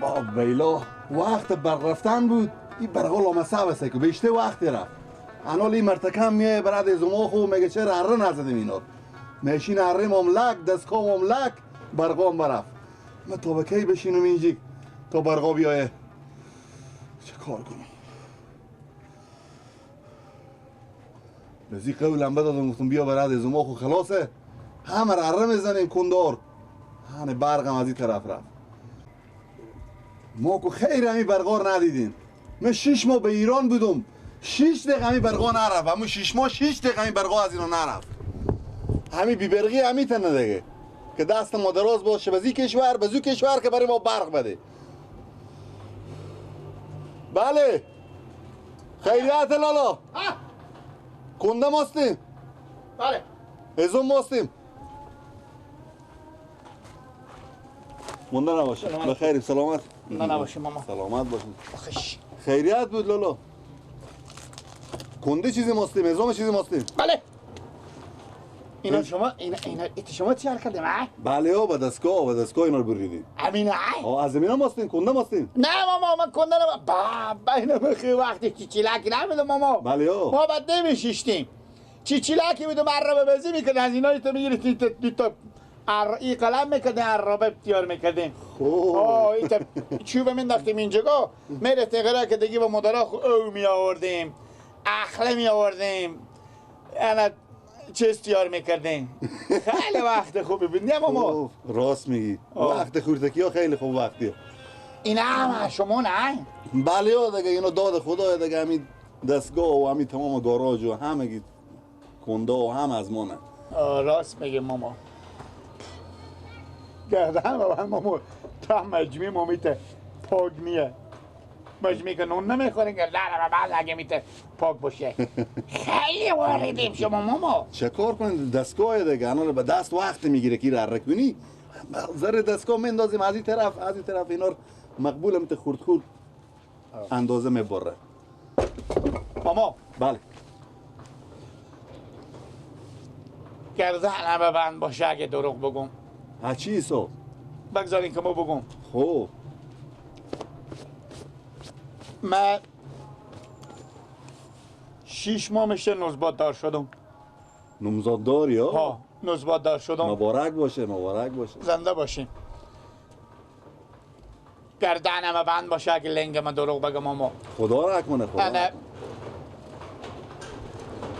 با بیلا وقت برق رفتن بود. این برقا لامصب است که بیشتر وقتی رفت. انال این مرتکم میایه براد ازما خو میگه چرا اره نزدیم اینا. ماشین اره مملک، دستگاه مملک، برقا هم برفت. من تا به کی بشینم اینجا تا برقا بیایه؟ چه کار کنم؟ بزی قولم بدادم گفتم بیا براد ازما خو خلاصه. همه اره میزنیم کندار. هنه برقم از این طرف رفت. ما که خیر همی برقا ندیدیم. من 6 ماه به ایران بودم، 6 دقیقه همی برقا نرفت. همون 6 ماه 6 دقیقه همی برقا از اینا نرفت. همی بی برقی همی تنه دیگه که دست ما دراز باشه به زی کشور به زو کشور که برای ما برق بده. بله خیریت لالا کنده ماستیم. بله ازم ماستیم. مونده نباشه. بخیر سلامت. مونده نباشه ماما. سلامت باشین. آخش خیریت بود لالا. کنده چیزی ماستیم، ازم چیزی ماستیم. بله اینا شما اینا شما چی کردیم؟ بله ها با دستگاه اینا رو بریدیم. امینه ها از اینا ماستیم، کنده ماستیم. نه ماما من کنده نه بابا اینا خیلی وقتی چیچیلکی نمیدم ماما. بله ها ما بعد نمیشیشتیم. چیچیلکی میدم عربه بزی میکردیم از اینا تو میگیرید تا ای قلم میکردیم عربه تیار میکردیم. خوب این تا چوب مینداختیم اینجا میرفتیم غیره که دیگه با مدارا او می آوردیم، اخله می آوردیم، انا چیز تیار میکردیم. خیلی وقت خوبی بود نه ماما؟ راست میگی. وقت خوردکی ها خیلی خوب وقتیه. اینا هم شما نه؟ بله ها دیگه اینا داد خدا دیگه، همین دستگاه و همین تمام گاراژ و همه کنده و هم از ما نه. راست میگه ماما. گردن بابا ماما تا مجموع مامیت پاک میه. مجموعی که نون نمیخورین که نه بعد اگه میته پاک باشه. خیلی واردیم شما ماما. چه کار کنید دستگاه دیگه الان به دست وقت میگیره که اره کنی. ذره دستگاه میندازیم از این طرف از این طرف اینا مقبول میته خورد خورد اندازه میبره. ماما بله گردن ببند باشه اگه دروغ بگم. ها چی سو؟ بگذارین که ما بگم. خب من 6 ماه میشه نوزباد دار شدم. نوزاد داری ها؟ ها نوزباد دار شدم. مبارک باشه مبارک باشه. زنده باشین. گردنم بند باشه اگه لنگ من دروغ بگم ماما. خدا نکنه خدا نکنه.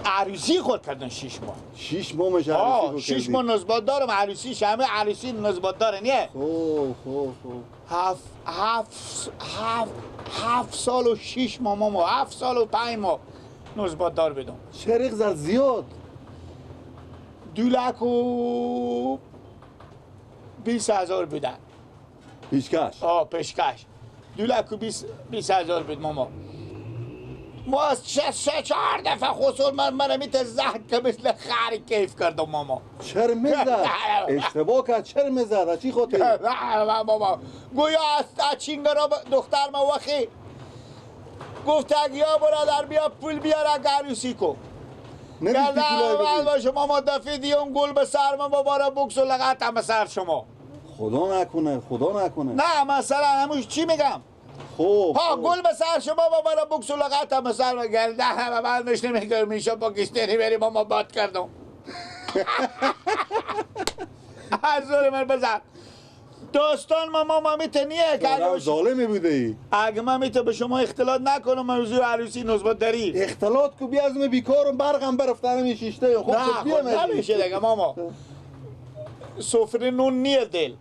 عروسی خود کردن 6 ماه. 6 ماه میشه عروسی خود 6 ماه نوزباد دارم عروسی همه عروسی نوزباد داره نیه؟ خوب خوب خوب. 7 سال و 6 ماه ماما، 7 سال و 5 ماه نوزباد دار بدم. چرا زر زیاد؟ 2,20,000 بودن. پیشکش؟ آه پیشکش 2,20,000 بود ماما. ما از 3-4 دفعه خسر من میته زهد که مثل خر کیف کردم ماما. چرا میزد؟ اشتباه کرد چرا میزد؟ چی خاطر؟ نه ماما گویا از چینگرا دختر ما وقتی گفت اگه یا برادر بیا پول بیار اگه عروسی کن. نمی‌شتی پولای بدی؟ باشه ماما دفعه دیگه گل به سر من بابا بکس و لغت هم به سر شما. خدا نکنه خدا نکنه. نه مثلا هموش چی میگم؟ خوب ها گل به سر شما بابا را بکس و لغت هم به سر من گرده همه بعد مش نمیگه میشه پاکستانی بری ماما باد کردم. از زور من بزن. دوستان ما ماما میتونیه که اگه ظالمی بوده ای. اگه من میتونم به شما اختلاط نکنم موضوع عروسی نوزباد داری. اختلاط کو بیا از من بیکارم برقم برفتنم این شیشته خب نه نمیشه دیگه ماما. سفره نون نیه دل.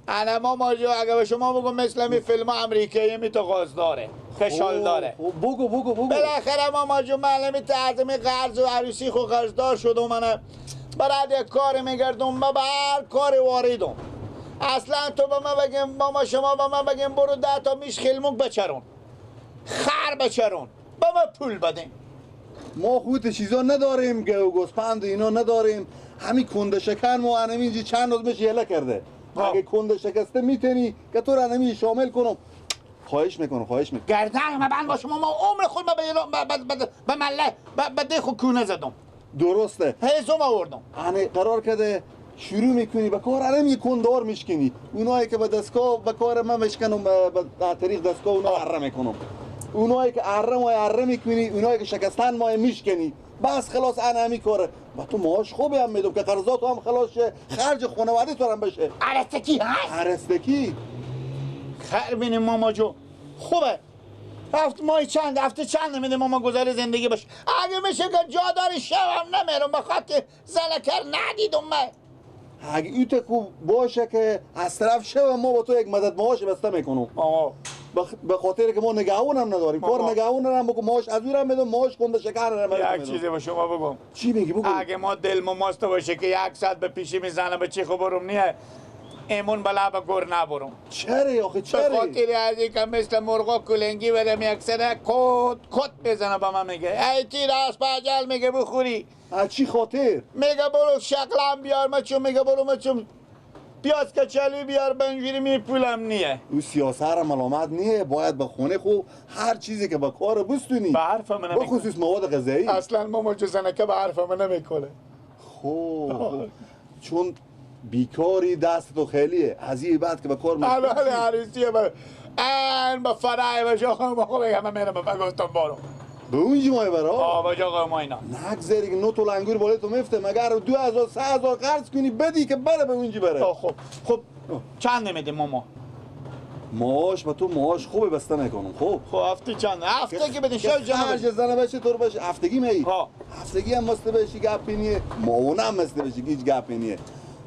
انا ماما جو اگه به شما بگم مثل می فیلم امریکایی می تو غاز داره خشال داره. بگو بگو بگو. بالاخره ماما جو من می تعظیم قرض و عروسی خو قرضدار شدم. من برای یک کار میگردم با هر کار واردم. اصلا تو به من بگم ماما شما به من بگم برو 10 تا میش خلموک بچرون خر بچرون به من پول بدین. ما خود چیزا نداریم که گوسفند اینا نداریم. همین کنده شکن ما همینجی چند روز میشه یله کرده. اگه کنده شکسته میتونی که تو رو همین شامل کنم. خواهش میکنم خواهش میکنم. گردن من بند باشه ماما عمر خود من به مله به ده خود کونه زدم. درسته. هزم آوردم. یعنی قرار کرده شروع میکنی به کار الان یه کندار میشکنی. اونایی که به دستگاه به کار من میشکنم به طریق دستگاه اونا اره میکنم. اونایی که اره ما اره میکنی، اونایی که شکستن ما میشکنی. بس خلاص انا همی کاره. با تو معاش خوبی هم میدم که قرضات هم خلاص شه، خرج خانواده تو هم بشه. عرستکی هست؟ عرستکی؟ خیر بینیم ماما جو. خوبه. هفت ماه چند هفته چند میده ماما گذر زندگی باشه. اگه میشه که جا داری شبم نمیرم به خاطر زنکر ندیدم من. اگه این تکو باشه که از طرف شب ما با تو یک مدد معاش بسته میکنم. آه. به خاطر که ما نگهون هم نداریم. کار نگهون هم بگو معاش از اون هم میدم، معاش کنده شکر هم میدم. یک چیزی به شما بگم. چی میگی بگو؟ اگه ما دل ماست باشه که یک ساعت به پیشی میزنه به چی خبرم نیه، ایمون بلا به گور نبرم. چرا آخه چرا؟ به خاطر از اینکه مثل مرغا کلنگی برم یک سره کت کت بزنه به من میگه ای تیر از پجل میگه بخوری. از چی خاطر؟ میگه برو شکلم بیار مچم، میگه برو مچم پیاز کچلوی بیار بنجوری می پولم نیه. او سیاسه را ملامت نیه، باید به خونه خو هر چیزی که به کار بستونی. به حرف من نمیکنه. به خصوص مواد غذایی. اصلا ماما جو زنکه به حرف من نمیکنه. خب چون بیکاری دست تو خیلیه، از این بعد که به کار مشغول اول عروسیه به ان به فرای به جاقای ما خب من میرم به گفتم بارو به اونجی مای برا؟ آه به جاقای ما اینا نگذاری که نوت و لنگور بالای تو میفته، مگر 2000 3000 قرض کنی بدی که بره به اونجی بره. خب خب چند نمیده ماما؟ معاش به تو معاش خوبه بسته میکنم. خب خب هفته چند؟ هفته که بده شب جناب هر زنه بشه تو باشه هفتگی می هفتگی هم مسته بشی گپی نیه، معاونه هم مسته بشی هیچ گپی نیه.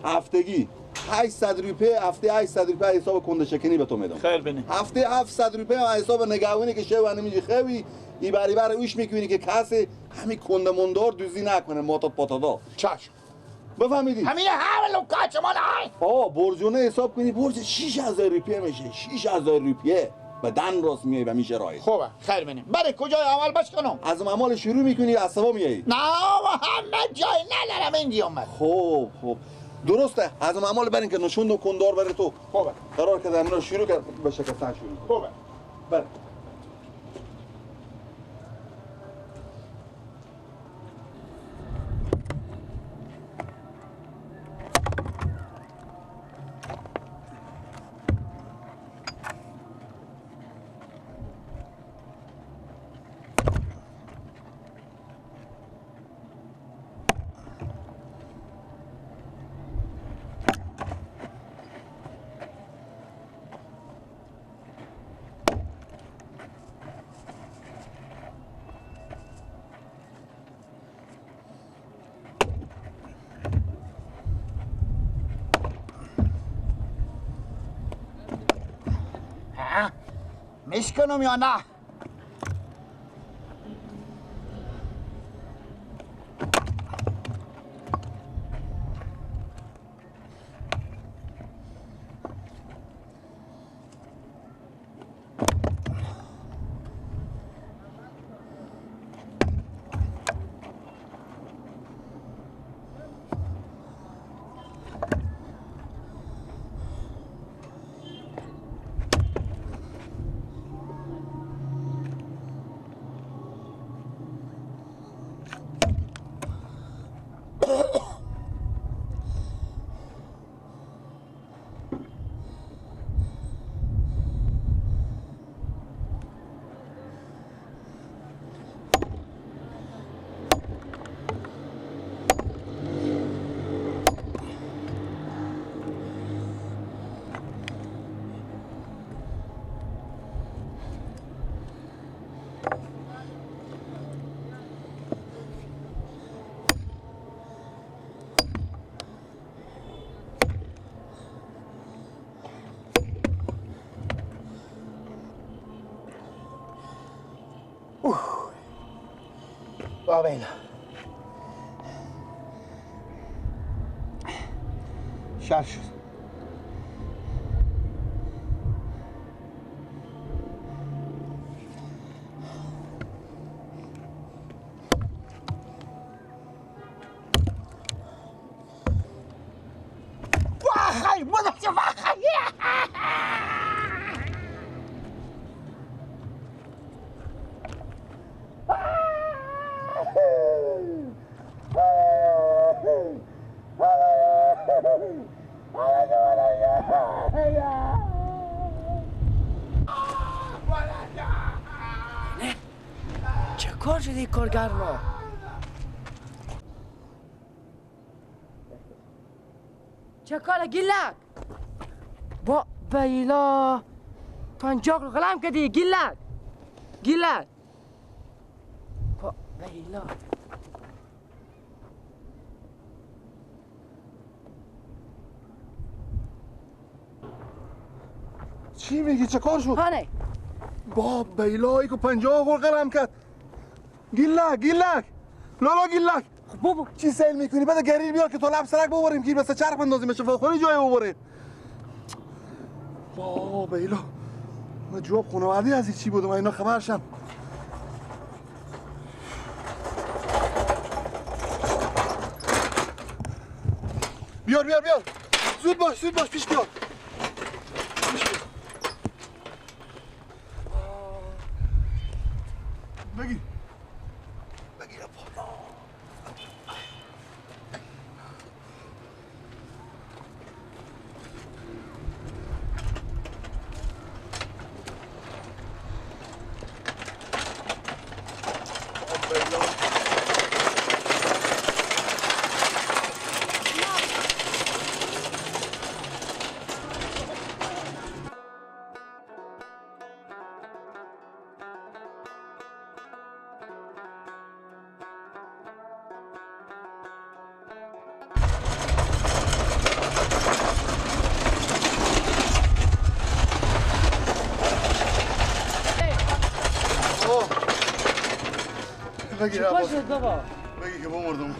هفتگی 800 روپیه، هفته 800 روپیه حساب کنده شکنی به تو میدم. خیر بینی. هفته 700 روپیه حساب نگهبانی که شو هنمیجی خوی ای بری بر اوش میکنی که کسی همین کنده مندار دوزی نکنه ماتات پاتادا. چشم. بفهمیدی؟ همین همه لوکاچ ما نه. آه برجونه حساب کنی برج 6000 روپیه میشه. 6000 روپیه به دن راست میای و میشه رای. خوبه خیر بینیم. برای کجای عمل باش کنم؟ از اعمال شروع میکنی از سوا میای. نه همه جای ندارم اینجا اومد. خوب خوب درسته. از اعمال برین که نشوند و کندار بره تو. خوبه. قرار که امرا شروع کرد به شکستن شروع. خوبه. بله. میشکنم یا نه؟ بابا شر شد. نه چه کار شدی کارگر ما؟ چه کار گیلک؟ با بیلا 50 رو غلام کردی گیلک گیلک با بیلا. چی میگی؟ چه کار شد؟ هانه با بیلایی که 50 خور قلم کرد. گیلک گیلک لالا گیلک. خب بابا چی سیل میکنی؟ بده گریر بیار که تو لب سرک ببریم، گیر بس چرخ بندازیم شفاخانه جای ببریم. با بیلا من جواب خانوادی از این چی بودم اینا خبرشم. بیار بیار بیار، زود باش زود باش، پیش بیار. بگیر بگیر. چه کار شد بابا؟ بگی که بمردم.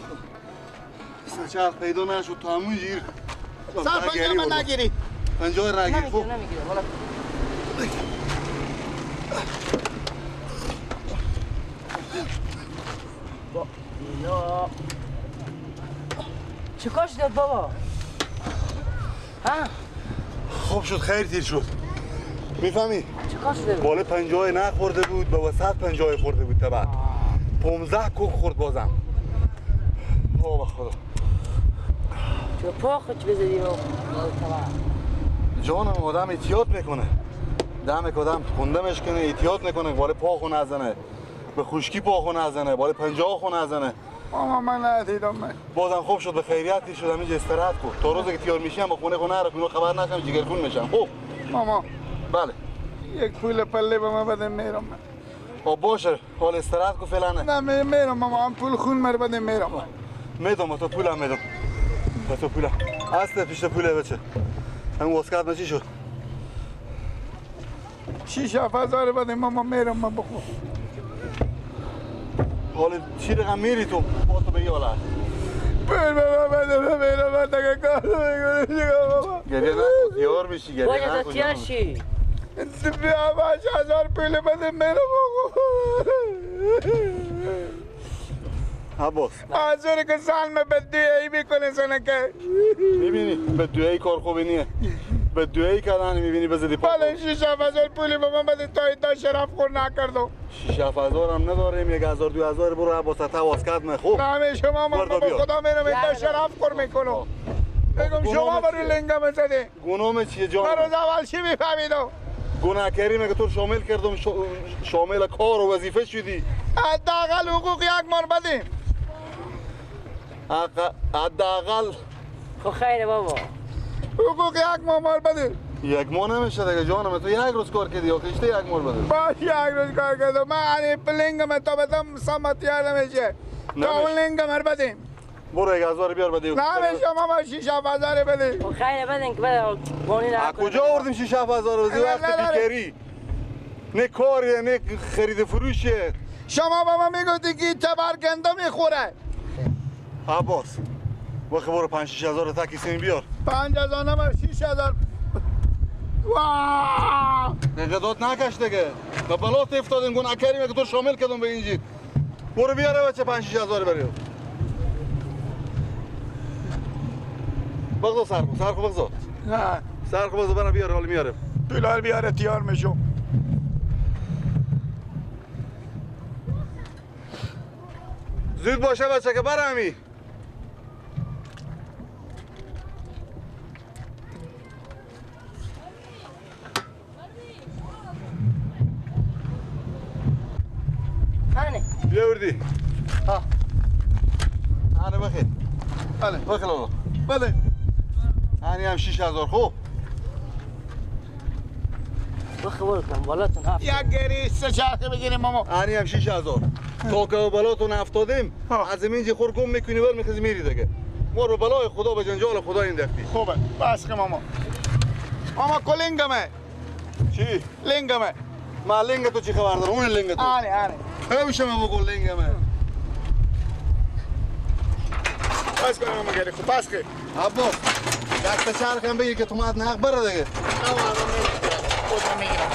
سرچرخ پیدا نشد تا همون جیر. سر 50 من نگیری. 50 نگیری. خب نمیگیرم والا. با اینا چه کار شد بابا؟ ها؟ خوب شد، خیر تیر شد. میفهمی؟ چه کار شده بود؟ بالا 50 نخورده بود، به وسط 50 خورده بود تبع. 15 کوک خورد بازم. اوه به خدا. چه پاخ چه بزدی رو جانم آدم احتیاط میکنه. دم که آدم خونده میشکنه احتیاط میکنه، بالا پاخو نزنه. به خشکی پاخو نزنه، بالا 50 خو نزنه. ماما من ندیدم من. بازم خوب شد، به خیریت شدم، اینجا استراحت کن. تا روزی که تیار میشم با خونه خونه نرو، خبر نشم جگرخون میشم. خب ماما بله یک پول پله به من بده میرم. آ باشه، حال استراحت کو فعلا. نه میرم ماما، هم پول خون مر بده میرم. میدم تو پولم میدم. تو پولم. اصل پیش پوله بچه. هم واسکت ما چی شد؟ 6-7 هزار بده ماما میرم من بخور. حال چی رقم میری تو؟ با تو به یه حالت. بده میرم دیگه کار نمی‌کنم. گریه نکن، تیار میشی گریه نکن. باید تیار شی. 5000 پول بده میرم. عباس حضور که سلم به دویی میکنه سنکه میبینی به دویی کار خوبی نیه، به دویی کردن میبینی بزدی پا. بله 6-7 هزار پولی به من بده تا شرف خور نکردم. 6-7 هزار هم نداریم، 1000 2000 برو عباس تا واسکت نه. خوب نه شما من به خدا میرم تا شرف خور میکنم. میگم شما برای لنگم زده. گناه چیه جان؟ من روز اول چی میفهمیدم؟ گناه کردیم که تو شامل کردم، شامل کار و وظیفه شدی. حداقل حقوق یک مار بدیم. حداقل خب خیره بابا. حقوق یک مار بدیم. یک ماه نمیشه دیگه جانم، تو یک روز کار کردی یا کشته یک مار بده. باش یک روز کار کردم. من این پلنگم تا بدم سمت یار نمیشه. تا اون لنگم هر بدیم. برو 1000 بیار بده. نمیشه ماما 6-7 هزار بده. خب خیره بدین که بده. کجا آوردیم 6-7 هزار بده؟ وقت بیکاری. نه کاریه نه خرید فروشه. شما با من میگفتی که تبر گندم میخوره. عباس وقت برو 5-6 هزار تا کیسه بیار. 5000 نه 6000. واه نقدات نکش دیگه. به بلات افتادیم، گناه کردیم که تو شامل کردم به اینجیر. برو بیاره بچه 5-6 هزار بریو. بغضا سرخو سرخو بغضا. نه سرخو بغضا برو بیاره، حالا میاره. پولار بیاره تیار میشم. زود باشه بچه که برمی. بیاوردی. ها. آره بخیر. بله بخیر آقا. بله. هنی هم 6000 خوب. بخیر بالاتون هفت. یک گری سه چرخه بگیریم ماما. هنی هم 6000. تا که بالاتون افتادیم از اینجا خور گم میکنی بر میخزی میری دیگه. ما رو بلای خدا به جنجال خدا انداختی. خوبه. بس که ماما. ماما کلینگمه. چی؟ لینگمه. ما لینگ تو چی خبر دارم؟ اون لینگ تو. آره آره. همیشه ما بگو لینگمه. پس کنم ماما گری خوب پس که. عباس یک تا چرخ هم بگیر که تو مد نق بره دیگه. نه ماما خودم میگیرم.